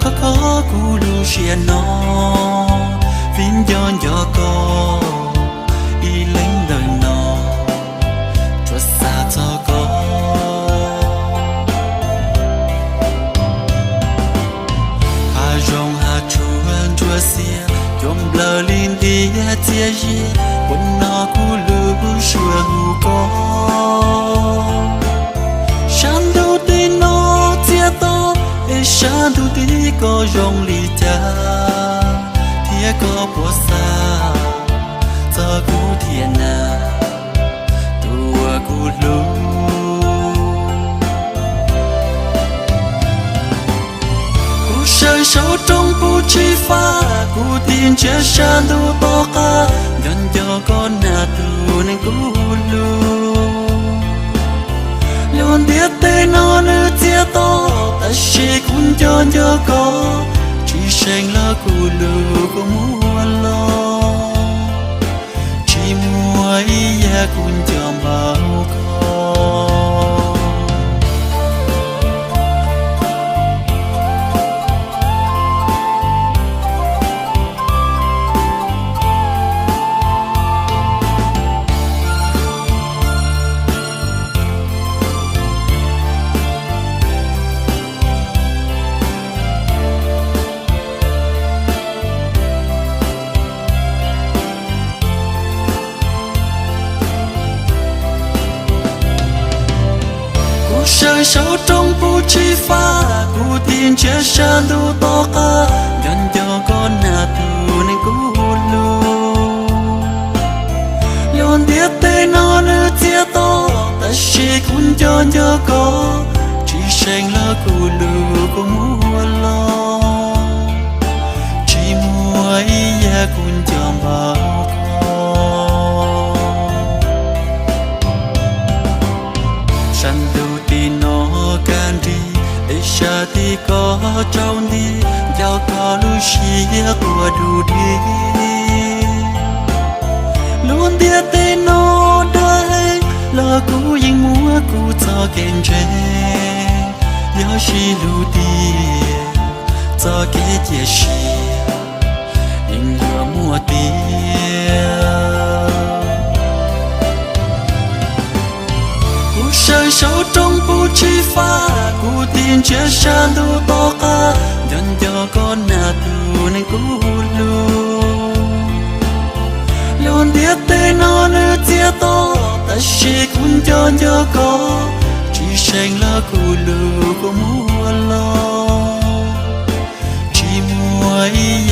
Koj kuv lub siab no, vim nco nco koj, ib leeg ntawm no tsuas xav txog koj. Hav zoov hav tsuag ntsuab xiab, cua nplawm li ntiaj txias zias, ua no kuv lub suab hu koj. Sab ntuj tim no txias to, es sab ntuj tim koj zoo li cas, thiab koj puas xav txog kuv thiab na, tus uas kuv hlub. Kuv sawv saum roob puv tsis faj, kuv tig ntsia sab ntuj tom qab, nco nco koj na tus neeg kuv hlub. Lub ntiaj teb no nws txias to, tab sis kuv nco nco koj, tsis seem los kuv lub kua muag los, tsis muaj ib yam kuv nco npaum koj. Kuv sawv saum roob puv tsis faj, kuv tig ntsia sab ntuj tom qab, nco nco koj na tus neeg kuv hlub. Lub ntiaj teb no nws txias to, tab sis kuv nco nco koj, tsis seem los kuv lub kua muag los, tsis muaj ib yam kuv nco npaum koj. Sab ntuj tim no kaj nrig, es sab tim koj tsaus nti, nco koj lub siab quaj du di. Lub ntiaj teb no dawb heev los kuv yeej muab kuv txoj kev ntseeg, yog sib hlub tiag txoj kev cia siab yeej yuav muaj tiag. Kuv sawv saum roob puv tsis faj, kuv tig ntsia sab ntuj tom qab, nco nco koj na tus neeg kuv hlub. Lub ntiaj teb no nws txias to, tab sis kuv nco nco koj, tsis seem los kuv lub kua muag los, tsis muaj ib